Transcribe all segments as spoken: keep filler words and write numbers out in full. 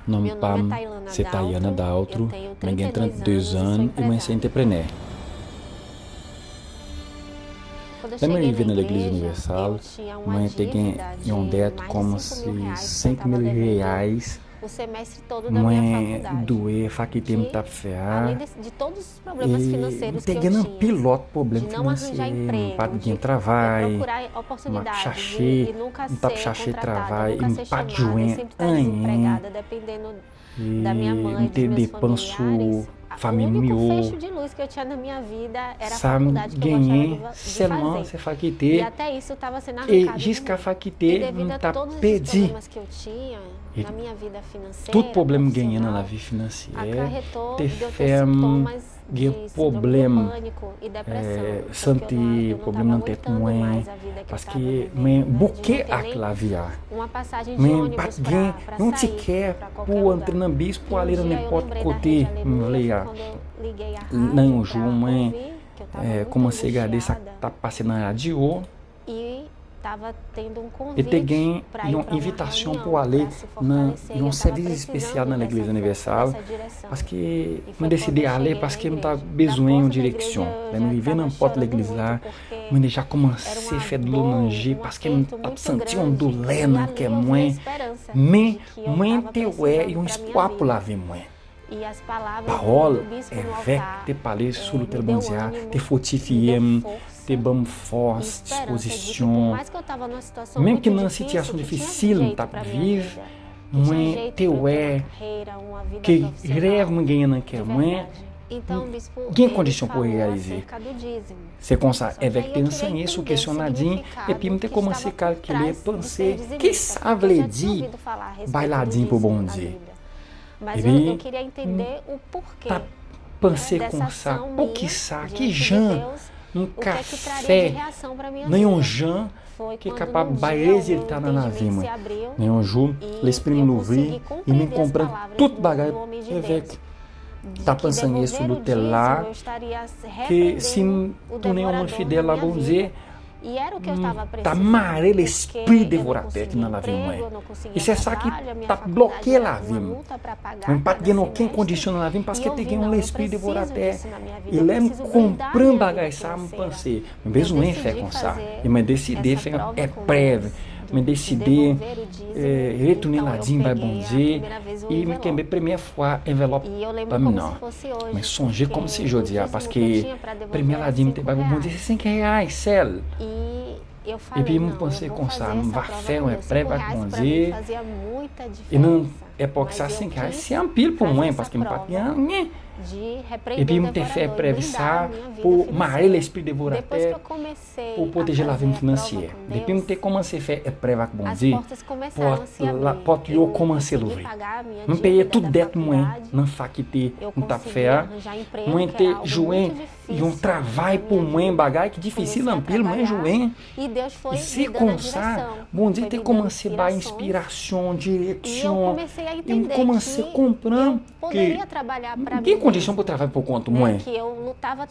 Non pa m se Tayana Daltro, mwen gen trannde zan e mwen se antreprenè. Lè mwen rive nan Legliz Inivèsal, mwen te gen yon dèt kòmanse senk mil reais mwen dwe fakilte m t ap fè a. E m te gen anpil lòt pwoblèm finansye, m pa t gen travay, m ap chache, m t ap chache travay e m pa t jwenn anyen. E m te depann sou fanmi m yo. Sa m genyen sèlman se fakilte. E jiska fakilte, m t ap pèdi. E tout pwoblèm m genyen nan lavi finansyè te fè m gen pwoblèm, eh, sante, pwoblèm nan tèt mwen, paske mwen bouke ak lavi a. Mwen pa t gen yon tikè pou antre nan bis pou ale nan nenpòt kote m vle a. Nan yon jou, mwen, eh, kòmanse gade sa k t ap pase nan radyo. E te gen yon envitasyon pou ale nan yon sèvis espesyal nan Legliz Inivèsal, paske mwen deside ale paske m ta bezwen yon direksyon. Lè m rive nan pòt legliz la, mwen deja kòmanse fè dlo nan je paske m t ap santi yon doulè nan kè mwen. Men, mwen te wè yon espwa pou lavi mwen. Pawòl evèk te pale sou lotèl Bondye a te fòtifye m, te ban m fòs, dispozisyon. Menm ke nan sitiyasyon difisil m t ap viv, mwen te wè ke rèv mwen genyen nan kè mwen gen kondisyon pou reyalize. Se konsa, evèk te anseye sou kesyon ladim, epi m te kòmanse kalkile, panse, ki sa vle di bay ladim pou Bondye? Epi, m t ap panse konsa, poukisa, ki jan m ka fè nan yon jan ki kapab bay rezilta nan lavi mwen? Men yon jou, lespri m louvri e mwen konprann tout bagay evèk t ap anseye sou lotèl la, ke si m tounen yon moun fidèl a Bondye, m ta mare lespri devoratè ki nan lavi mwen. E se sa ki t ap bloke lavi m. Mwen pa t gen okenn kondisyon nan lavi m paske te gen yon lespri devoratè. E lè m konprann bagay sa, m panse, mwen bezwen fè konsa. E mwen deside fè yon eprèv. Mwen deside, eh, retounen ladim bay Bondye. E mwen kenbe premyè fwa envèlòp pa m nan. Mwen sonje kòmsi jodi a, paske premyè ladim te bay pou Bondye se senk reais sèl. Epi mwen panse konsa, m va fè yon eprèv ak Bondye. E nan epòk sa, senk reais se anpil pou mwen, paske m pa t gen anyen. Epi m te fè eprèv sa pou mare lespri devoratè, pou pwoteje lavi m finansyè. Depi m te kòmanse fè eprèv ak Bondye, pòt la, pòt yo kòmanse louvri. M peye tout dèt mwen nan fakilte m t ap fè a. Mwen te jwenn yon travay pou mwen, bagay ki difisil anpil, mwen jwenn. E se konsa, Bondye te kòmanse bay enspirasyon, direksyon, e m kòmanse konprann ke m gen kondisyon pou travay pou kont mwen.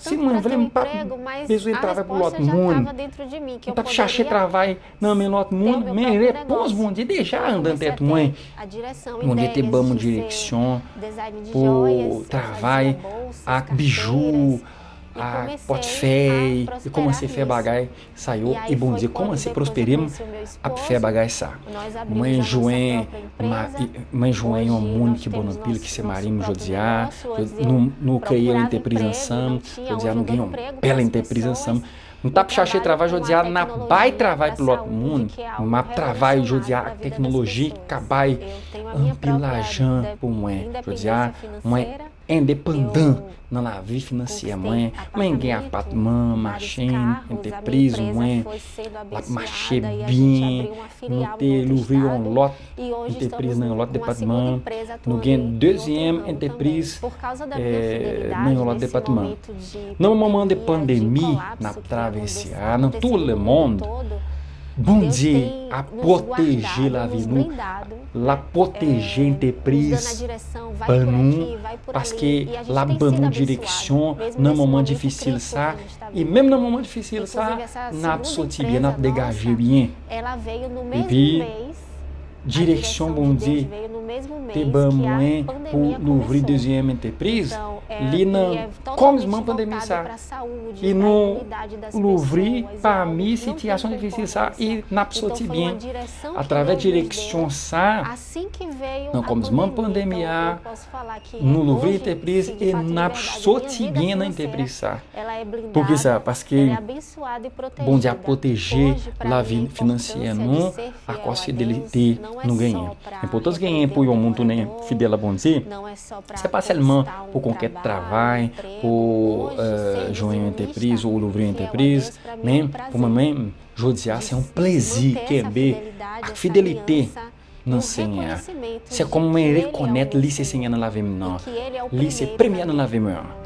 Si mwen vle, m p ap bezwen travay pou lòt moun. M t ap chache travay nan men lòt moun, men repons Bondye deja anndan tèt mwen. Bondye te ban m direksyon pou travay ak bijou, ak pòtfèy, e kòmanse fè bagay sa yo, e Bondye kòmanse pwospere m ap fè bagay sa. Mwen jwenn, mwen jwenn yon moun ki bon anpil, ki se mari m jodi a. Nou, nou kreye yon antrepriz ansanm. Jodi a, nou gen yon bèl antrepriz ansanm. M t ap chache travay, jodi a, n ap bay travay pou lòt moun. M ap travay, jodi a, ak teknoloji k ap bay anpil lajan pou mwen. Jodi a, mwen endepandan nan lavi finansyè mwen. Mwen gen apatman, machin, antrepriz mwen, l ap mache byen. Nou te louvri yon lòt antrepriz nan yon lòt depatman. Nou gen dezyèm antrepriz, eh, nan yon lòt depatman. Nan moman de pandemi n ap travèse a, nan tout lemonn, Bondye ap pwoteje lavi nou. L ap pwoteje antrepriz ban nou, paske l ap ban nou direksyon nan moman difisil sa. E menm nan moman difisil sa, n ap soti byen, n ap degaje byen. Epi, direksyon Bondye te ban mwen pou louvri dezyèm antrepriz, li nan kòmansman pandemi sa. E nou louvri pami sitiyasyon difisil sa e n ap soti byen. Atravè direksyon sa, nan kòmansman pandemi a, nou louvri antrepriz e n ap soti byen nan antrepriz sa. Poukisa? Paske Bondye ap pwoteje lavi finansyè nou akòz fidelite nou genyen. Enpòtans genyen pou yon moun tounen fidèl a Bondye, se pa sèlman pou konkèt travay, pou euh, jwenn yon antrepriz ou louvri yon antrepriz, men pou mwen menm, jodi a se yon plezi kenbe ak fidelite nan Senyè a. Se kòm mwen rekonèt li se Senyè nan lavi m nan. Li se premye nan lavi mwen an.